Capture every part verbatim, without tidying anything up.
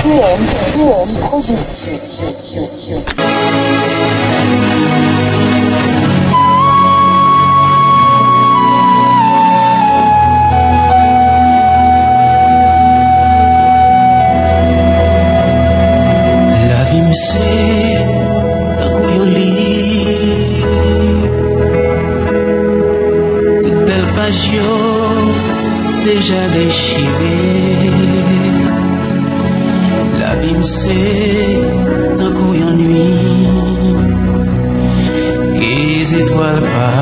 T M, T M Production. Lavi m se tankou yon liv. Tout bèl paj yo deja dechire. Lavi m se tankou yon nuit ke zetwal pa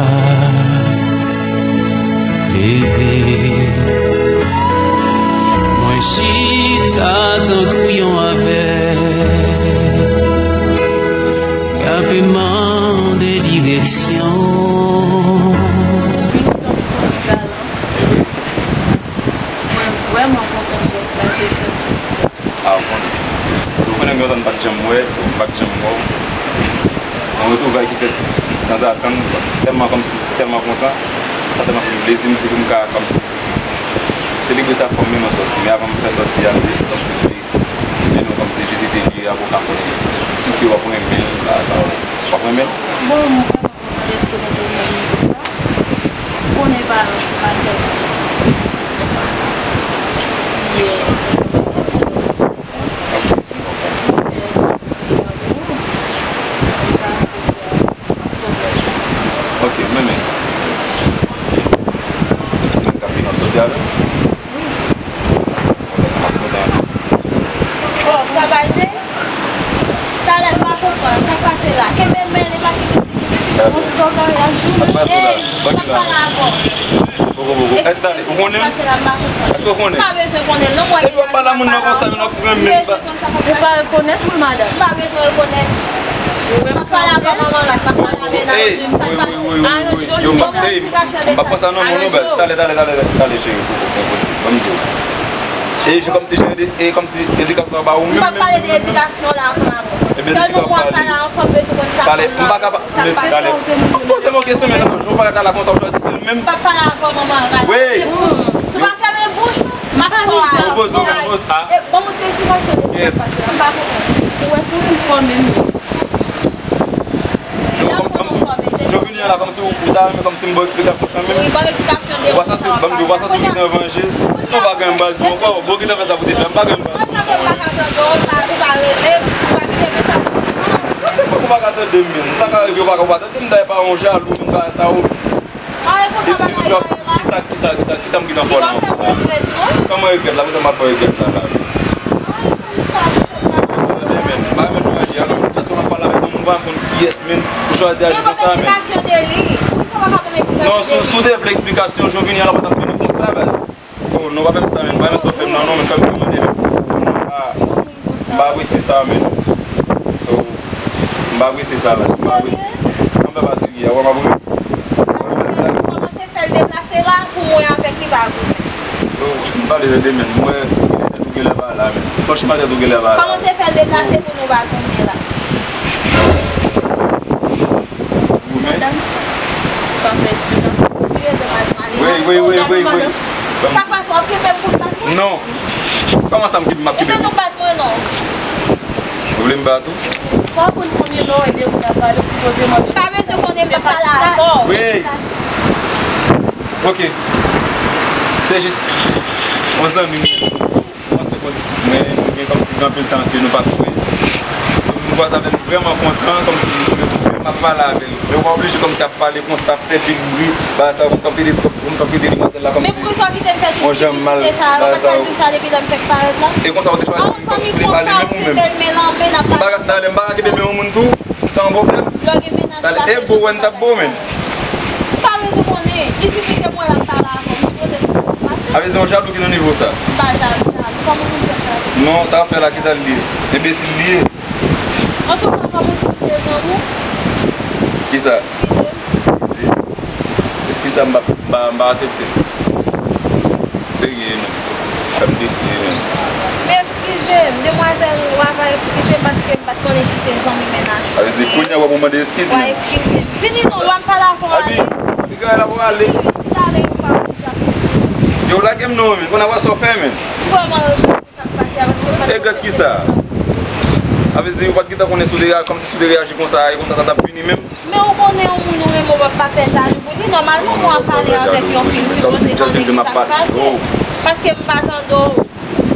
leve. Mwen chita tankou yon avèg k ape mande direksyon. Mwen vrèman kontan jès la ke fè pou ti. A, ou konnen. Se ou konnen gen lontan m pa t janm wè, se ou pa t janm wè w. Yon retwouvay ki fèt sanzatann, tèlman kòmsi, tèlman kontan. Sa tèlman fè m plezi, m di pou m ka kòmsi selebre sa fanmi mwen sòti. Men avan m fè sòti a, m jis kòmsi vle mennen w kòmsi vizite lye a pou w ka konnen si ke w ap renmen l, bagay sa yo. W ap renmen l? Bon, m vrèman kontan dèske nou te nan nivo sa. M konnen pa, pa tèlman si, eh, jis yon bèl sèvis nan ou, ou ka soti a, a fò bèl sa. Ok, m renmen sa. Ti nèg k ap vin ap soti avè m? Wi. Bon, sa pa vre? Talè m pa konprann sa k pase la. Kenbe men li, pa kenbe li, kenbe li. Bon, sa w ka reyaji, wi. Ey, m ap pale avè w. Poko, poko. Eh, tande, ou konnen? Èske w konnen? M pa bezwen konnen l non, mwen. Epi w ap pale a moun nan konsa, men w ap renmen l. Ou pa rekonèt mwen, madanm? M pa bezwen rekonèt. M ap pale avè manman l, m ap pale avè mennaj li, m sa sa. Yo, m ap, ey, m ap pran sa nan men w non, baz. Talè, talè, talè, talè, cheri, poko, poko, poko, ban m di w. E, se kòmsi jan de, e, kòmsi edikasyon sa ba ou menm. M pa pale de edikasyon la ansanm avè w. Sèlman pou w ap pale a yon fanm, bezwen konn sa fanm nan ye. M pa ka pa, talè. Poze m yon kesyon, men non, jan w pa ka talè konsa, w chwazi fè l menm. M pa pale avè w, manman, rale. Wi. Si w pa fèmen bouch ou, m ap fè w ale. Poze, poze, a. E, ban m yon ti esplikasyon de sa k pase la. M pa konprann. Ou wè se ou ki fòme m. Jovini an la, kòmsi ou, ou ta renmen kòmsi m ba w eksplikasyon kanmenm. Wi, ban m eksplikasyon de. Ou pa santi, ban m di, ou pa santi ou gentan vanje? Non, pa gen m pral di w ankò. Bon, gentan fè sa pou te fè, m pa gen m pral di w ankò. Mwen sa fè m pa ka tande w, ou pa, ou pa rele m, ou pa kite mesaj pou mwen. Ou pa ka tande m menm. Sa ka rive, ou pa, ou pa tande m, dayè pa yon jalou, menm bagay sa yo. Epi toujou ap, kisa, kisa, kisa, kisa m gentan fè w la ankò? Kòman regrèt la? Kisa m ap fè regrèt la, la? Ou tande, men, m pa renmen jan w aji a non. Tout fason m ap pale avèk yon moun, m pa konn kiyès, men, ou chwazi aji konsa, men. Non, si, si w te vle eksplikasyon, Jovini an la pa t ap mennen konsa, baz. Oh, non, pa fè m sa, men. M pa renmen sa w fè m nan, non, men fè m kòmande, men. M pa, m pa apresye sa, men. So, m pa apresye sa, men. M pa apresye. Ann fè pa serye, wè m ap rele. Kòmanse fè l deplase la, pou mwen avèk li pa goumen. Yo, m pale tande, men. M wè tèt ou genlè pa la, men. Franchman, tèt ou genlè pa la. Kòmanse fè l deplase pou nou pa goumen la. Goumen? Madanm, ou ka fè eksplikasyon. Wi, wi, wi, wi, wi. Sa k pase, w ap kenbe m pou m bat mwen? Non. Kòman sa m kenbe m ap kenbe m? Ede nou bat mwen non. Ou vle m bat ou? Fò w konn konbyen lè w ede moun ap pale, sipozeman. M pa bezwen konnen, m p ap pale avè w. Wi. Ok. Se jis yon zanmi m. Yon ansyen kondisip mwen, nou gen kòmsi gen anpil tan ke nou pa t wè. So, m kwaze avè l, m vrèman kontan, kòmsi m retwouve l, m ap pale avè l. Men ou pa oblije kòmsi ap pale konsa, ap fè pil bri, bagay sa yo, kòmsi w ap trete, kòmsi w ap trete demwazèl la kòmsi yon jan mal, bagay sa yo. E konsa ou te chwazi vin kòmsi vle pale menm ou menm. M pa ka, talè, m pa ka kenbe men yon moun tou, san pwoblèm. Talè, e bo wè n t ap bo, men. M pa bezwen konnen. Li sifi ke mwen la m pale avè w. M sipoze konn sa k pase. A vle di yon jalou ki nan nivo sa? M pa jalou, jalou. Kòman pou m fè jalou? Non, sa w ap fè la, kisa l ye? Enbesil li ye? Antouka, kòm ou di m se zanmi w. Kisa? Eskize m. Eskize. Eskize sa, m pa, m pa, m pa aksepte. Serye, men. Fè m desi, men. Men eskize m, demwazèl, w ava eskize m paske m pa t konnen si se zanmi mennaj ou. Sa vle di, kounye a w ap mande eskiz, men. W a eskize m. Fini non, w ap pale avè w ale. Abi, abi, gade la pou ale. Vin si pale, ou pa konn sa k sou. Yo, lage m non, men. Kounye a w a sa w fè, men. M vrèman regrèt pou sa k pase a, paske m pa t Kisa? Sa vle di, ou pa t gentan konnen si w te reyaji, kòmsi si w te reyaji konsa, e konsa sa t ap fini menm? Men ou konnen yon moun ou renmen, ou p ap pa fè jalou pou li. Nòmalman, mwen ap pale avèk yon fi, m sipoze konnen ki sa k pase. Paske m pa tande w, m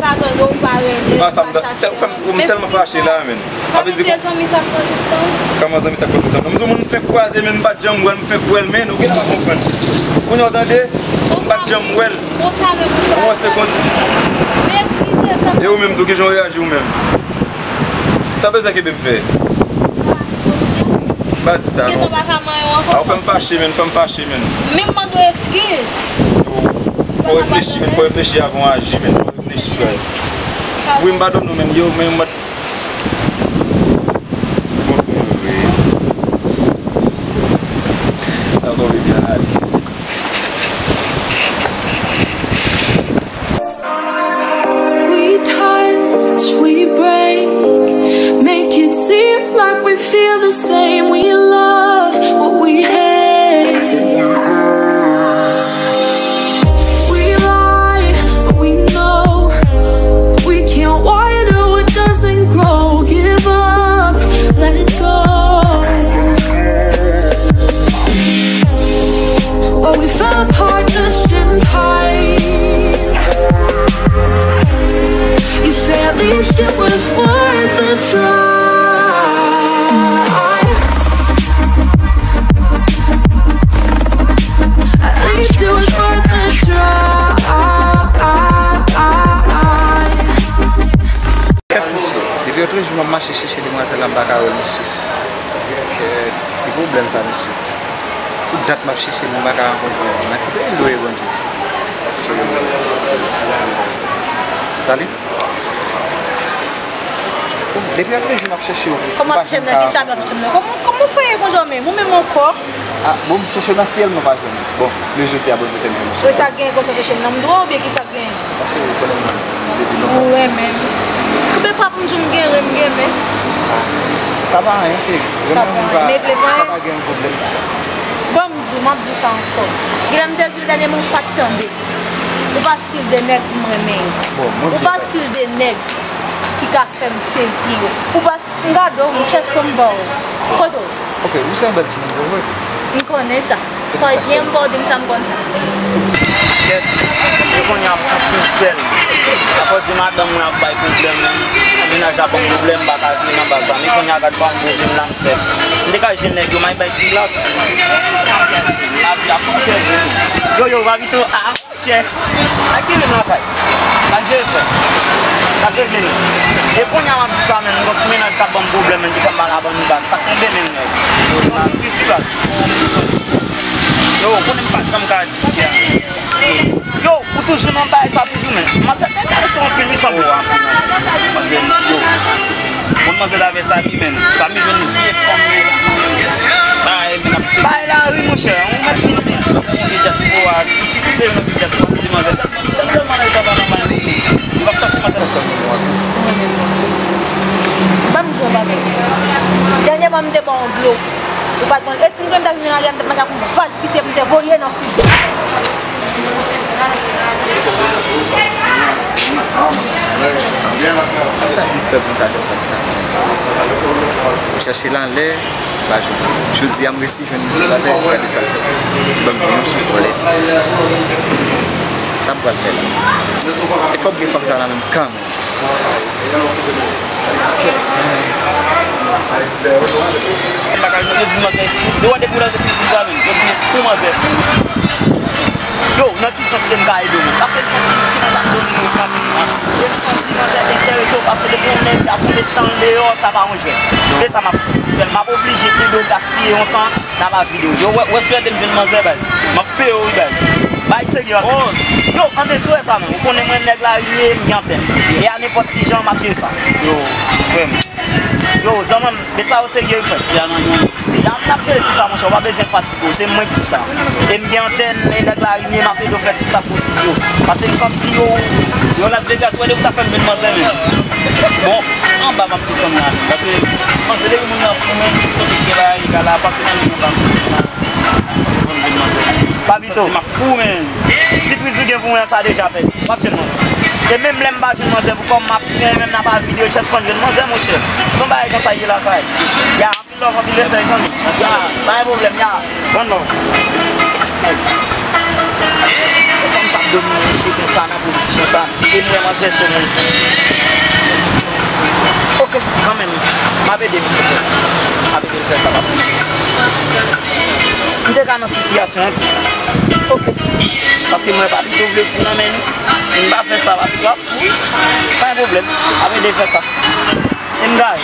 pa tande w, ou pa rele, ou pa chache. M tèlman fache la, menn. Sa vle di zanmi sa k pran tout tan? Kòman zanmi sa k pran tout tan? Non, m di w, moun m fenk kwaze, menn, m pa t janm wè l, m fenk wè l, menn, ou gentan konprann. Kounye a w tande, m pa t janm wè l. Konsa menm ou fè. Bon, se konn. Men eskize m, sa. E ou menm tou, kijan w reyaji ou menm? Sa bezwen kenbe m fè? M pa di sa, non. Ou pa ka manyen w ankò. A, ou fè m fache, menn, fè m fache, menn. Men m mande w eskiz. Fò w reflechi, menn, fò w reflechi avan w aji, menn, fò w reflechi, guys. Wi, m padone w, menn, yo, men m pa t Bon, sou mwen vre. Sa tonbe byen ale. We touch, we break, make it seem like we feel the same. We love what we hate. We lie, but we know we can't water what doesn't grow. Give up, let it go. But we fell apart just in time. You say at least it was worth a try. At least it was worth a try. Kèt, mesye. Depi otrejou m ap mache chèche demwazèl la, m pa ka wè l, mesye. Kèt, ki pwoblèm sa, mesye? Pou dat m ap chèche l, m pa ka rankontre l. Nan ki peyi l dwe ye, Bondye? Salut. Depi otrejou m ap chèche w. Kòman w ap chèche m nan? Kisa w ap chèche m nan? Kòman, kòman w fè ye konsa menm? Ou menm ankò? A, bon, m chèche w nan syèl, mwen pa jwenn ou. Bon, lè jodi a, Bondye fè m jwenn ou. Wi, sa k genyen konsa w chèche m nan? M dwe w oubyen kisa k genyen? Paske ou konnen m depi lontan. Ou renmen m. Konbyen fwa pou m di w m gen renmen, m gen renmen? Sa pa anyen, cheri. Renmen moun pa, sa pa gen pwoblèm. Bon, m di w, m ap di w sa ankò. Genlè m te di w dènyèman, ou pa t tande. Ou pa stil de nèg m renmen yo. Ou pa stil de nèg ki ka fè m sezi yo. Ou pa, m gade w, m chèche w, m ba w. Kote w? Ok, ou se yon bèl timoun, vre, vre. M konnen sa. Kòy byen m ba w di m sa, m konn sa. Kèt, e kounye a m santi m sèl. Akoz de madanm mwen ap bay pwoblèm, ti mennaj la ban m pwoblèm, m pa ka vini nan baz la. Men kounye a gad kòman m poze m la, m sèl. M te ka jwenn nèg yo, m al bay ti blòk. Lavi a fè m pèdi. Yo, yo, Papito, a. Chè, sa k rive nou lakay? Sa k jere frè? Sa k rive nou? E kounye a m ap di sa menm, m gon ti mennaj k ap ban m pwoblèm menm, ki fè m pa ka ban nou baz. Sa k tonbe menm nèg? Yo, santi m plis baz. Yo, ou konnen m pa janm ka di kè a. Yo, ou toujou nan bagay sa toujou menm. Manzè te enterese w anpil wi sanble. Manzè, yo. Bon, manzè avè Samy menm. Samy jwenn vye fanm menm. Bay, men ap bay la wi monchè. Ou mèt fin di. Moun ki dyaspora. Se yon moun ki dyaspora, se manzè. Tèlman nèg sa pa nòmal. Li p ap chache manzè. Ban m di w yon bagay. Dènyèman, m te ba w dlo. Ou pa t konn. E si m konn ta vin nan lè, m t ap mache ak yon vaz pise pou m te voye nan figi. Sa ki fè pou m ta fè konsa? M chèche l anlè. Pa jwenn. Jodi a, m resi jwenn misye atè, gade sa l fè. Ban m yon souflèt. Sa m pral fè la? E fò m gen fanm sa la menm kanmenm. M pa ka jwenn, yo di manzè fou. Yo wè depi w leve sou sisa menm, yo di fou manzè fou. Yo, nan ki sans ke m ka ede w menm? Paske m santi ti manzè ap domine w kanmenm. E m santi manzè enterese w, paske depi yon nèg gason met tan l deyò, sa pa yon jwèt. E sa m ap fè. M ap oblije ede w gaspiye yon tan nan lavi de w. Yo, wè, wè swete m jwenn manzè, baz. M ap peye w, wi, baz. Bay serye, m ap di. Yo, an de swè sa menm. Ou konnen mwen nèg Larimye, m gen antèn. E a nenpòt ki jan, m ap jere sa. Yo, frè m. Yo, zanmi m, met sa o serye, wi, frè m. Deja m t ap jere ti sa, monchè, ou pa bezwen fatige w, se mwen k di w sa. E m gen antèn, e nèg Larimye, m ap ede w fè tout sa k posib yo. Paske m santi yo. Yo, Las Vegas, wè depi w ta fè m jwenn manzè menm. Bon, anba m ap desann la. Paske manzè depi moun nan fou menm, tout kote ki gen bagay, gala, pase nan men anba m desann la. Paske fò m jwenn manzè. Papito. Santi m ap fou menm. Sipriz ou gen pou mwen an sa deja pèdi. W ap jwenn manzè. E menm lè m pa jwenn manzè pou kòm m ap pran menm nan pa vide rechèch pou m jwenn manzè, monchè. Se yon bagay konsa ye lakay. Ya, anpil love, anpil respè, zanmi. Ya, pa gen pwoblèm, ya. One love. Fanm sa ap domine mesye konsa nan pozisyon sa. E m wè manzè sou moun. Ok, kanmenm. M ap ede l, silvouplè. M ap ede l fè sa, paske m te ka nan sitiyasyon an tou. Ok. Paske m wè Papito vle fou nan men nou. Si m pa fè sa, Papito ap fou. Pa gen pwoblèm. M ap ede l fè sa. E m gare.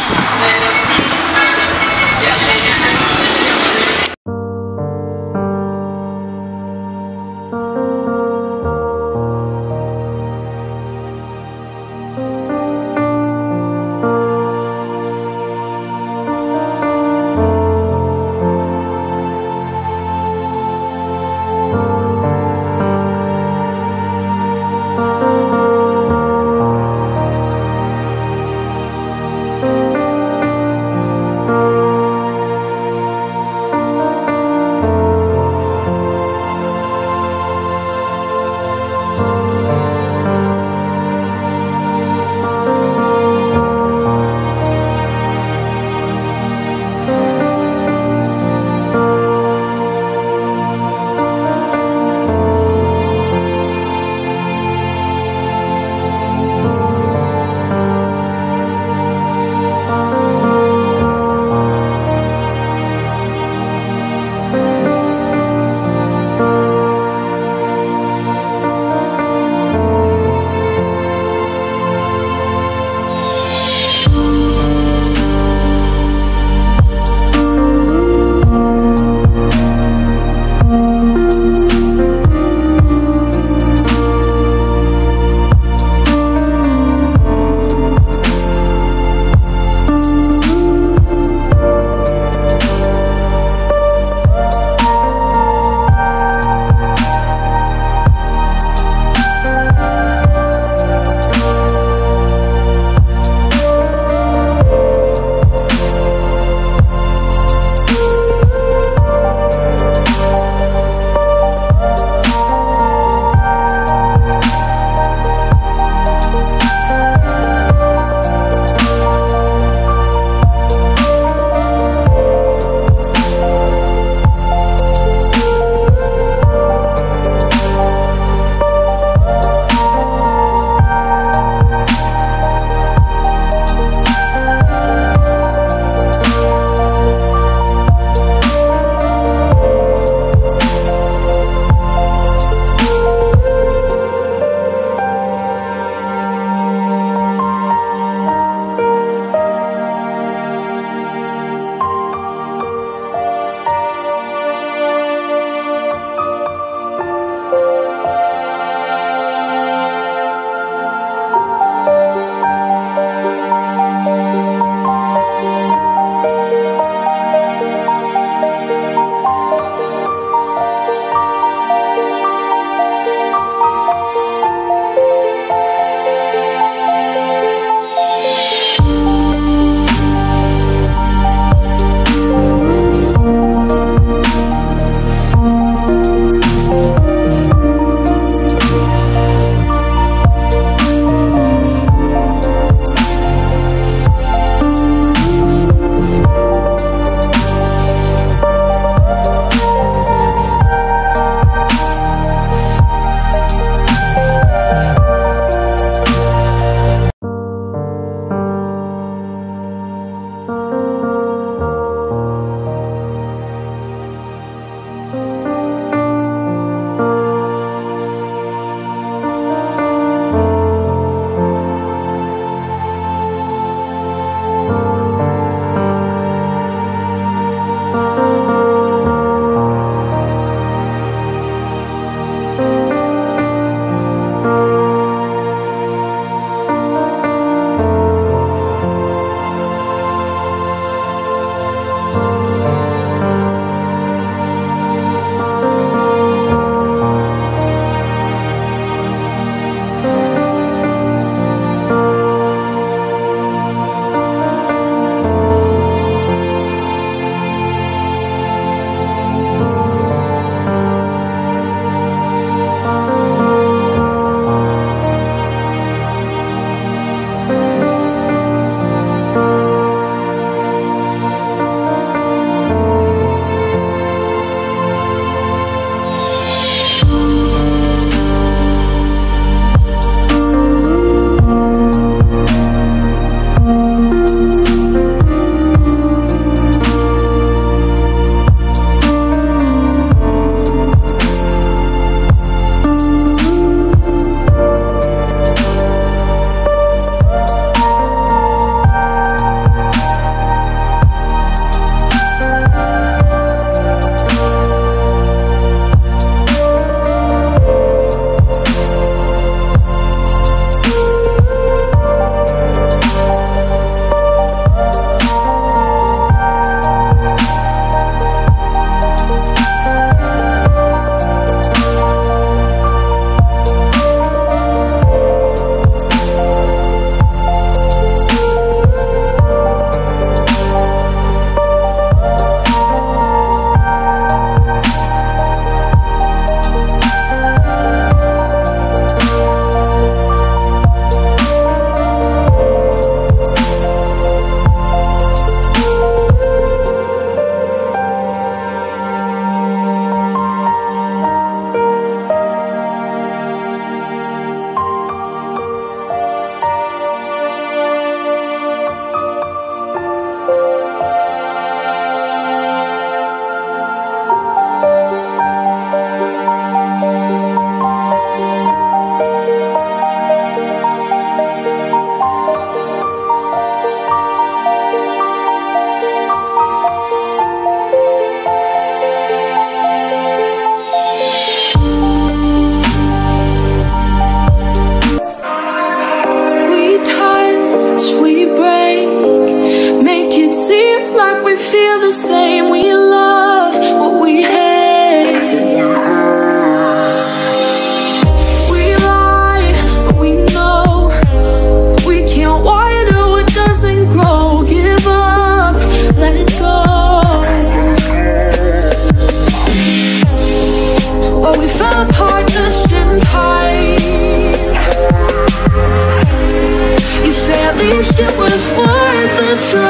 Least it was worth a try.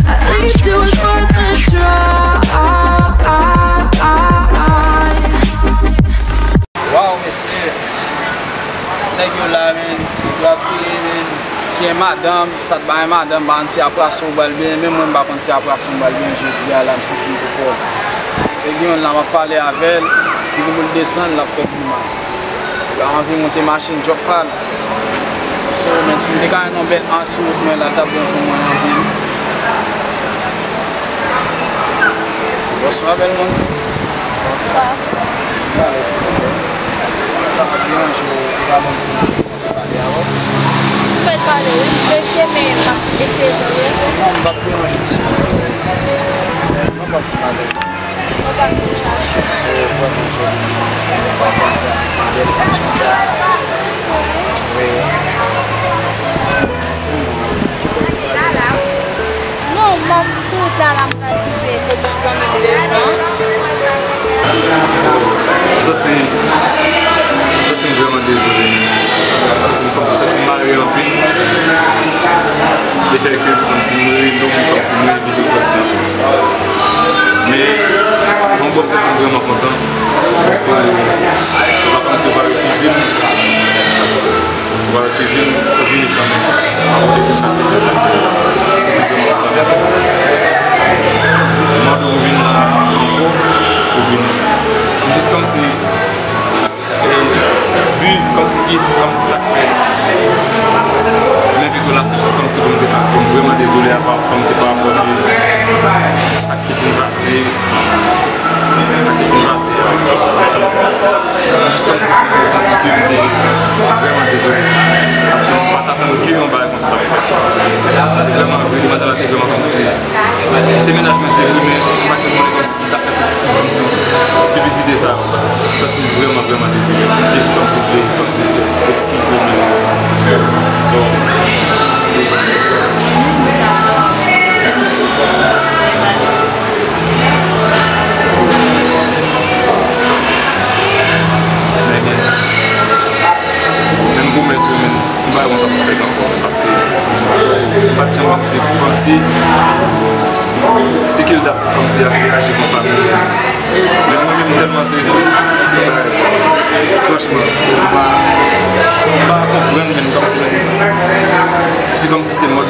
At least it was worth a try. Waw, mesye. Nèg yo la, men. Yo ap file, men. Ki gen madanm, sa t bay madanm, m pa konn si apre aswè ou pral benyen, menm mwen m pa konn si apre aswè m pral benyen jodi a la, m santi m tou pòv. E gen youn la, m ap pale avè l, m di pou l desann, l ap fè grimas. Li pa anvi monte machin djòb pa l. So, men si m te ka jwenn yon bèl an sou wout mwen la, l t ap bon pou mwen anpil. Bonswa, bèl moun. Bonswa. Mwen ale, silvouplè. Sa pa deranje w, ou va ban m senk minit pou m ti pale avè w? Ou fèk pale, wi. M prese, men m ap eseye tande. Non, m p ap deranje w, silvouplè. Mwen p ap ti malèz. Mwen p ap ti chache. Ou vrèman joli. Ou pa panse a bèl paj konsa. Wi. Di m non, ki kote w prale? Non, m ap sou wout la, la m pral rive kote yon zanmi m devan. M santi, m santi m vrèman dezole. M santi m kòmsi, santi m mare anpil. Lefètke kòmsi m rele w, kòmsi m envite w sòti ankò. Men, yon bò m santi m vrèman kontan. Paske, ou pa kòmsi ou pa refize m. Ou pa refize m, ou vini kanmenm. Malgre tout sa m te fè, m santi m vrèman kontan, mèsi. M mande w vin la ankò, ou vini. M jis kòmsi, e, bi, kòmsi ki, kòmsi sa k fè m envite w la, se jis kòmsi pou m te ka di w m vrèman dezole, apa, kòmsi pa rapò de sa k te fin pase. Sa ki fin pase a, jis kòmsi pou m santi ke m te vrèman dezole. Paske m pa t atann ke yon bagay konsa t ap fèt. Se vrèman vre, demwazèl la te vrèman kòmsi, se mennaj mwen, se vre, men m pa t janm konnen kòmsi si l t ap fè tout, kòmsi, estipidite sa. M santi m vrèman, vrèman dezole. E jis kòmsi vle, kòmsi, eskize m. So, men, men, men m pwomèt ou, men, m pa wè konsa pou fèt ankò, paske m pa t janm panse, panse se ke l t ap kòmsi ap reyaji konsa, men, men mwen menm m tèlman sezi, se bagay, franchman, m pa, m pa konprann, men kòmsi, men, si se kòmsi se mòd,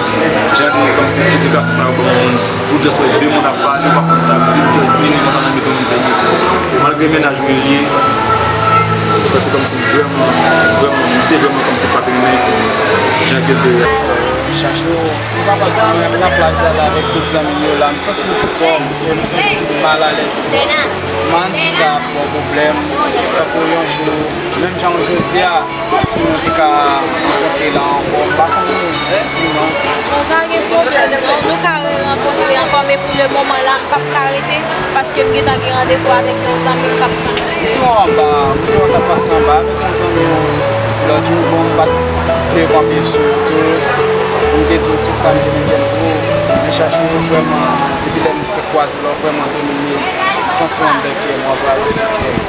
jan de, kòmsi, edikasyon sa yo ban yon moun, ou just wè de moun ap pale, ou pa konn sa ap di, ou just vini konsa nan mitan moun fè mitan. Malgre mennaj mwen li ye, m santi kòmsi m vrèman, vrèman, m te vrèman kòmsi pa t renmen jan ke l te ye. Chacho, m pa pral di mwen, m nan plaj la, la avèk tout zanmi m yo la, m santi m pi pòv, e m santi m malalèz tou. M ann di sa ap ba w pwoblèm, tankou yon jou, menm jan w jodi a, si nou te ka rankontre la ankò, m pa konnen, di m non. Bon, pa gen pwoblèm non, nou ka re-rankontre ankò, men pou le moman la, m p ap ka rete, paske m gentan gen randevou avèk yon zanmi m k ap tann mwen. Di w anba, di w anba, pase anba avèk yon zanmi w lòt jou, bon, m pa t vle kanpe sou ou tou, m te di w tout sa m te gen pou m di w, men chache w vrèman, depi lè m fèk kwaze w la, w vrèman domine m, m santi w anndan kè m, w ap raje kè m.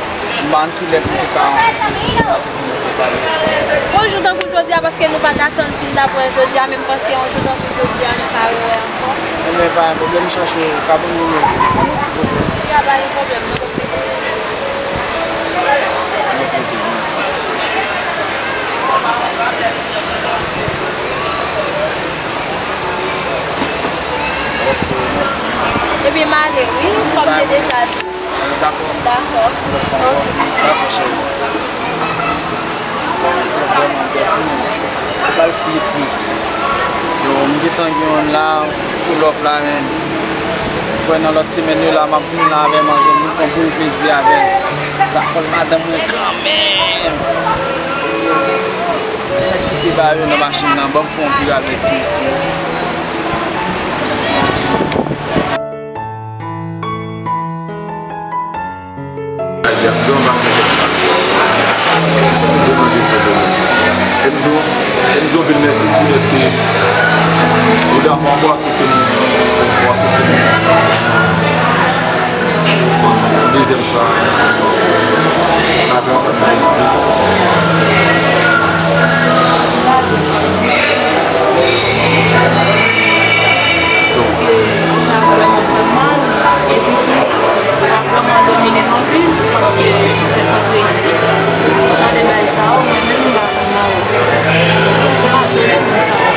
M pa konn kilè pou m te ka rankontre jodi a, pou nou te pale. Yon jou tankou jodi a, paske nou pa t atann si n t ap wè jodi a, men m panse yon jou tankou jodi a, nou ka rewè ankò. Ebyen, pa gen pwoblèm, chache w ka ban m nimewo telefòn ou, silvouplè. Ya, pa gen pwoblèm, non. Ok, mèsi. Ebyen, m ale, wi, kòm m te deja di. Dakò. Dakò. Dakò, cheri. Sa vrèman bèl pou nou. Pral flip wi. Yo, m gentan gen youn la, pull up la, men. Kwè nan lòt semèn yo la, m ap vin la avè manzè m, nou pran boul plezi avè l. Sa fòl madanm mwen kanmenm. Yo, nèg kite ba yo nan machin nan, ban m fè yon vire avè ti mesye. Aji ap gen yon bagay jès pa. Sa se vrèman dezole. E m di w, e m di w anpil mèsi tou dèske ou dakò ankò aksepte m, ou aksepte m yon dezyèm fwa. Sa Paske sa vrèman fè m mal, epi tou, sa vrèman domine m anpil, paske m fèk antre isit, jan de bagay sa yo, mwen menm, m pa konn nan yo. M pa janm konn sa yo.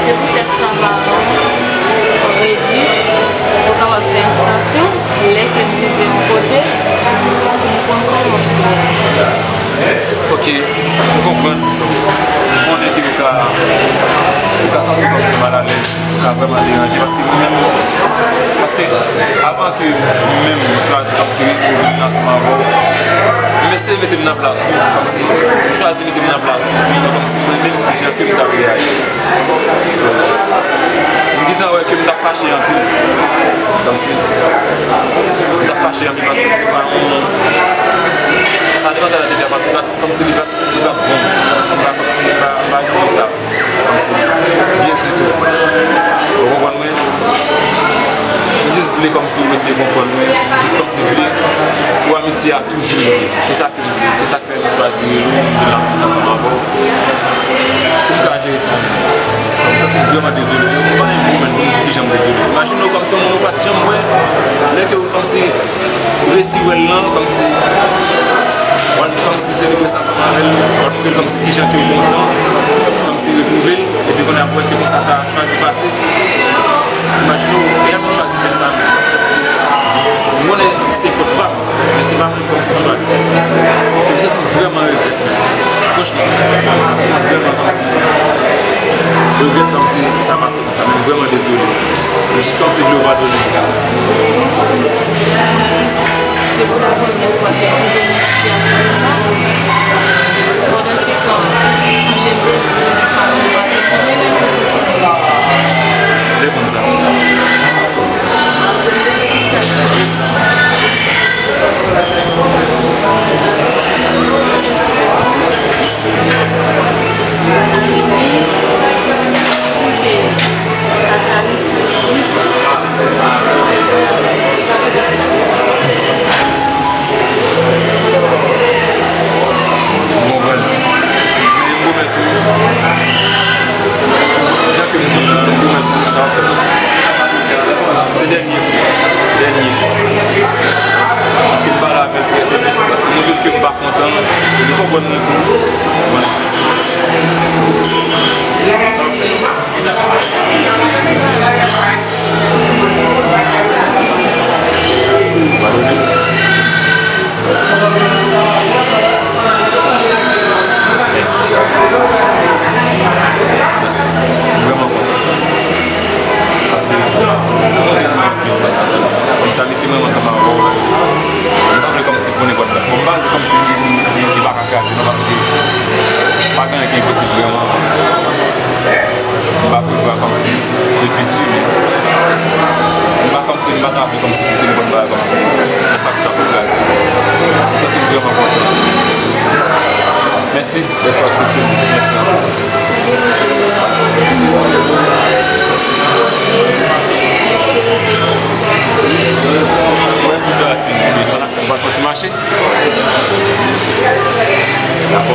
Se poutèt sa, paran yo redui, yo kapab fè enstasyon, lè ke m rive yon kote, pou m konn kòman pou m reyaji. Ok, m konprann. M konnen ke ou ka, ou ka santi w kòmsi malalèz, ou ka vrèman deranje, paske mwen menm, paske avan ke mwen menm m chwazi kòmsi revini ansanm avè w, m eseye mete m nan plas ou, kòmsi m chwazi mete m nan plas ou, pou m wè kòmsi mwen menm kijan ke m t ap reyaji. So, m gentan wè ke m t ap fache anpil. Kòmsi, m t ap fache anpil paske se pa yon, sa devan sa la te fè, pa t, pa t, kòmsi li pa t, li pa t bon. M pa, kòmsi m pa, m pa jije sa. Kòmsi, byen ditou. Ou konprann mwen? M jis vle kòmsi ou eseye konprann mwen. M jis kòmsi vle pou amitye a toujou rete. Se sa ke m vle. Se sa fè nou chwazi rele w, vin la konsa ansanm avè w. Pou m ka jere sa menm. Sa, m santi m vrèman dezole. M pa gen mo menm pou m di kijan m dezole. Imajine w kòmsi yon moun ou pa t janm wè, lè ke w kòmsi resi wè l lan, kòmsi, w al kòmsi selebre sa ansanm avè l, w al montre l kòmsi kijan ke w kontan, kòmsi retwouve l, epi kounye a pou wè se konsa sa chwazi pase. Imajine w, e ap chwazi fè sa menm. Kòmsi, m konnen se fòt pa m, men se pa mwen kòmsi m chwazi fè sa. E m santi m vrèman regrèt, men. Franchman, m santi m vrèman kòmsi regrèt kòmsi sa pase konsa, men m vrèman dezole. Mwen jis kòmsi vle w padone m. Se pou la premyè fwa ke m rive nan sitiyasyon konsa. Pandan se tan, sonje m te di w, paran m pa te konnen menm mwen soti. Te konn sa. Ou konprann? Men m pwomèt ou, jan ke m di w, m pwomèt ou, sa ap fèt. Se dènye fwa, dènye fwa sa. Paske m pale avè l trè serye, m montre l ke m pa kontan, li konprann mwen tou. Bon. Sa ap fèt. Padone. Mèsi. Mèsi. M vrèman kontan sa. Paske, ou konprann mwen anpil, paske, kòmsi amitié mwen ansanm avè w, m pa vle kòmsi pou nenpòt lè. Bon, m pa di kòmsi li, li, li, li pa ka kraze, non, paske pa gen anyen ki enposib vrèman. M pa prevwa kòmsi le fiti, men m pa kòmsi, m pa ta vle kòmsi pouse nenpòt bagay kòmsi nan sa ki ta pou kraze. M santi m vrèman kontan. Mèsi dèske w aksepte. Mèsi ankò. Wè, tout bagay fini. Sa n ap fè, nou pral fè yon ti mache. Dakò.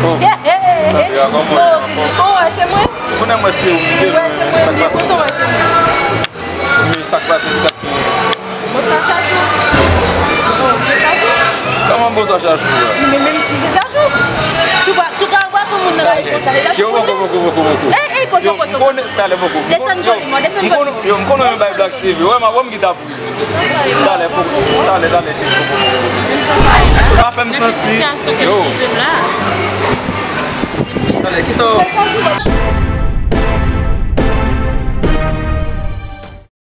Oh. Sandra, kòman w ye, ma pauvre? Ou wè se mwen? Ou konnen mwen se ou m te, men sa k pase? Ou wè se mwen? Ou kontan wè se mwen? Men sa k pase, ki sa k gen? Bon, sa chajou. Bon, se chajou. Kòman bon sa chajou a? Men menm si se chajou. Si w pa, si w ka wè sou moun nan lari konsa, se chajou. Yo, poko, poko, poko, poko. Ey, ey, pozo, pozo, pozo. Talè, poko. Desann kole mwen, desann kole mwen. Yo, m konnen menm bay Black T V. Wè, ma, wè m ki ta pou. Talè, poko. Talè, talè, cheri, poko. Pa fè m santi. Yo. Kisa w